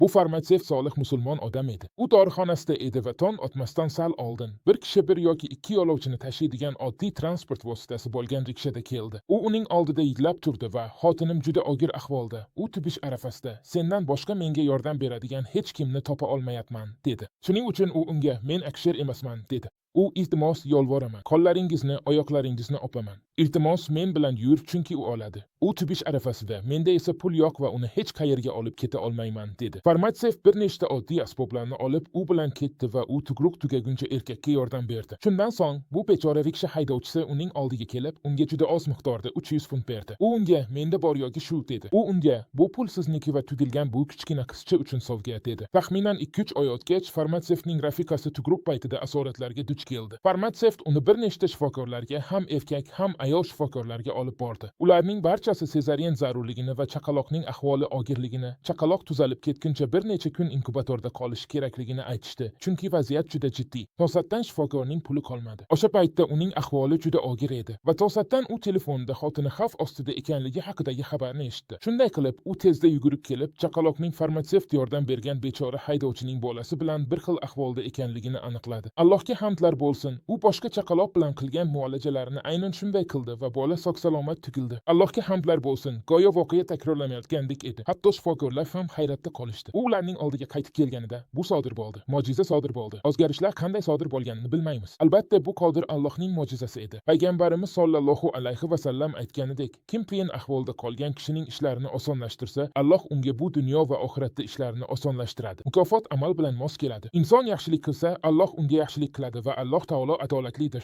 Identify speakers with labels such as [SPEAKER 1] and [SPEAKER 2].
[SPEAKER 1] Bu farmatsevt solih musulmon odam edi. U dorixonasida edi va tong otmasdan sal oldin bir kishi bir yoki ikki yo'lovchini tashiydigan oddiy transport vositasi bo'lgan rikshada keldi. U uning oldida yig'lab turdi va "Xotinim juda og'ir ahvolda. U tubish arafasida. Sendan boshqa menga yordam beradigan hech kimni topa olmayapman", dedi. Shuning uchun u unga: "Men akusher emasman", dedi. U: "Iltimos, yolvoraman. Qo'llaringizni, oyoqlaringizni o'paman. Iltimos, men bilan yur, chunki u oladi. U tubish arafasida, menda esa pul yo'q va uni hech qayerga olib keta olmayman", dedi. Farmatsevt bir nechta oddiy asboblarni olib, u bilan ketdi va u tug'ruq tugaguncha erkakka yordam berdi. Shundan so'ng bu bechora riksha haydovchisi uning oldiga kelib, unga juda oz miqdorda 300 funt berdi. U unga: "Menda bor yoki shu", dedi. U unga: "Bu pul sizniki va tug'ilgan bu kichkina qizcha uchun sovg'a", dedi. Taxminan 2-3 oy o'tgach, farmatsevtning rafiqasi tug'ruq paytida asoratlarga duch keldi. Farmatsevt uni bir nechta shifokorlarga, ham erkak, ham ayol shifokorlarga olib bordi. Ularning barchasi sezaryen zarurligini va chaqaloqning ahvoli og'irligini, chaqaloq tuzalib ketguncha bir necha kun inkubatorda qolishi kerakligini aytishdi, chunki vaziyat juda jiddiy. To'satdan shifokorning puli qolmadi. O'sha paytda uning ahvoli juda og'ir edi va to'satdan u telefonda xotini xavf ostida ekanligi haqidagi xabarni eshitdi. Shunday qilib, u tezda yugurib kelib, chaqaloqning farmatsevt yordam bergan bechora haydovchining bolasi bilan bir xil ahvolda ekanligini aniqladi. Allohga hamdlar bo'lsin, u boshqa chaqaloq bilan qilgan muolajalarini aynan shunday qildi va bola sog' salomat tug'ildi. Allohga hamdlar bo'lsin, go'yo voqea takrorlanayotgandek edi. Hatto shifokorlar ham hayratda qolishdi. U ularning oldiga qaytib kelganida bu sodir bo'ldi. Mo'jiza sodir bo'ldi. O'zgarishlar qanday sodir bo'lganini bilmaymiz. Albatta, bu qodir Allohning mo'jizasi edi. Payg'ambarimiz sollallohu alayhi va sallam aytganidek, kim qiyin ahvolda qolgan kishining ishlarini osonlashtirsa, Alloh unga bu dunyo va oxiratda ishlarini osonlashtiradi. Mukofot amal bilan mos keladi. Inson yaxshilik qilsa, Alloh unga yaxshilik qiladi va Alloh taolo adolatlidir.